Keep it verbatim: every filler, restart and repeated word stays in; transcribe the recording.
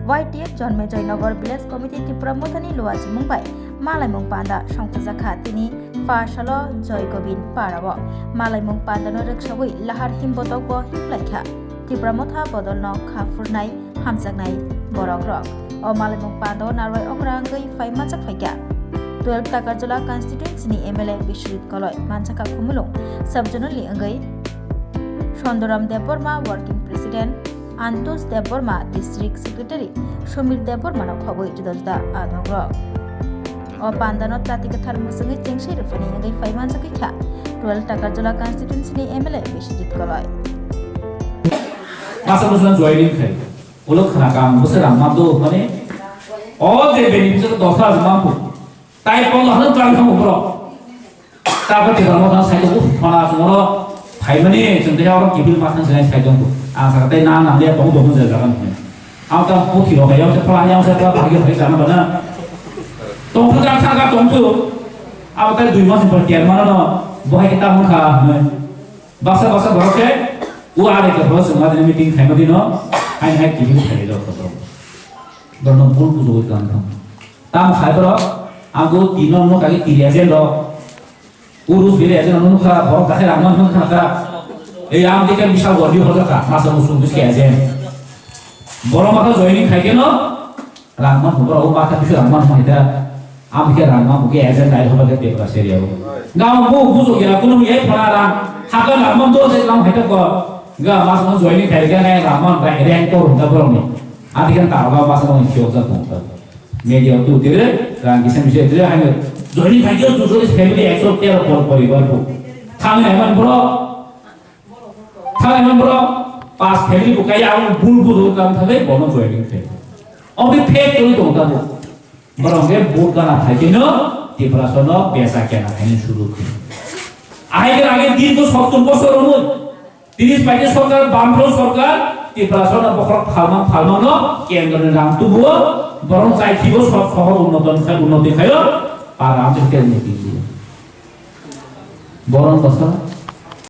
Y T F Jonmejoi Nagar Village Committee Tipra Mothani luachimung bai malaimung panda songthajak kha tini pha salo Joy Gobind Parao. Malaimung pandano rwksawi lahar himbotok bo himlai kha. Tipra Motha bodolno kha phurnai hamjaknai borok rok. O malaimung panda o narwai okra wngwi phai manjak phaikha. Twelve Takarjala constituency ni M L A Biswajit Koloi manjakha Khumulwng sub zonal ni wngwi Sondoram Debbarma working president, Antosh Debbarma district secretary, Somir Debbarma no khobwi juda juda adong rok. O pandano tati kwthar mwswngwi chengsai rwphani wngwi phai manjak kha twelve Takarjala constituency ni M L A Biswajit Koloi. Masa masa joining khai. Ulo khana kam bwswk rang ma do mane. O je beneficiary dos hajar ma bu. Tai pondro hajar twelve hajar bro. Ta ko tiba mo ta sai ko phana songro. Phai mani chwng te oro kibil ma thang sai sai dong. Ang sa tai na na le tong dong je jagan. Ang ta puthi ro ya se phana ya se ta bhagi bhagi jana bana. Tong ko ta kha ka tong tu. Ang ta dui mas par tiar mana no. Bo hai ta mo kha. Baksa baksa borok khe, o are khe borok chwng ma meeting khaima dino, hain hai kibi khainai rok borok. Borokno bul bujo oi tong thang. Tamo khai borok, ang bo tino no kagi tiri ajen rok. Urus bile ajen no nukha, borok dakhai rang man nukha kha. Ei ang dikhe misal godi hor kha, masa musu biske ajen. Borok ma kha joining khai khe no, Rangma hukra o matha bisu rangma hukra da. Am khe rangma hukhe agent dai hoba khe tepra seria o. Gam bo bujo kira kunu ye phana rang. Haka rangma do se rang heta ko. Ga mas mo joining khai ga nai rangma ba rang to rung da borok ni. Adi kan ta ga mas mo ni chok ja tong ta. Media tu dire rang kisa mise dire hai joining khai jo tu family ekso tero por poribar ko. Thang nai man bro. Thang nai man bro. Pas family ko kaya ang bul bul kam thale bono joining khai. Obi fake tong ta bo. Borok hwnkhe vote gana phaikhe no Tiprasano besa kena khainani suru khe. Ahai khe age dirgho sottor bosor romwi tini paite sorkar, Bamfront sorkar, Tiprasano bokhorok phalmang phalmangno kendroni rang tubuo, borok chai thibo sok sohor unnoton khai, unnoti khaio, para amtwi khe unnoti khaio. Borok bwsa